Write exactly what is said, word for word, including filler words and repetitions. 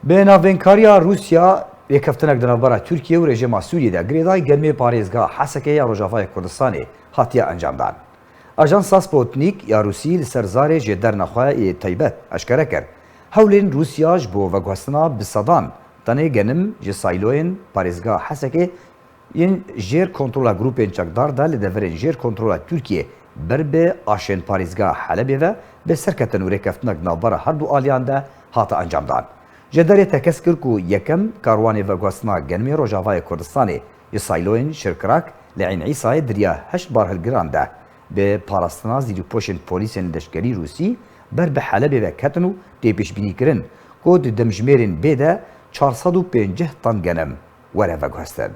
Bi navbeynkariya Rûsya, rêkeftinek di navbera Tirkiye û rejîma Sûriyê de girêdayî genimê parêzgeha Hesekê ya Rojavayê Kurdistanê hatiye encamdan. Ajansa Sputnik ya Rûsî li ser zarê jêderna xwe yê taybet eşkere kir, hewlên Rûsya ji bo veguhestina bi sedan tenê genim ji sîloyên parêzgeha Hesekê yên jêr kontrola grûpên çekdar de li deverên jêr kontrola Tirkiye ber bi aşên parêzgeha Helebê ve bi serketin û rêkeftinek di navbera her du aliyan de hate encamdan. Jêderê tekez kir ku yekem karwanê veguhestina genimê Rojavayê Kurdistanê ji sîloyên Şirkirak li Eyn Îsayê di riya heşt barhilgiran de bi parastina zîrîpoşên polîsên leşkerî Rûsî ber bi Helebê ve ketin û tê pêşbînîkirin ku di demjimêrên bê de çar sed û pêncî tan genim were veguhestin.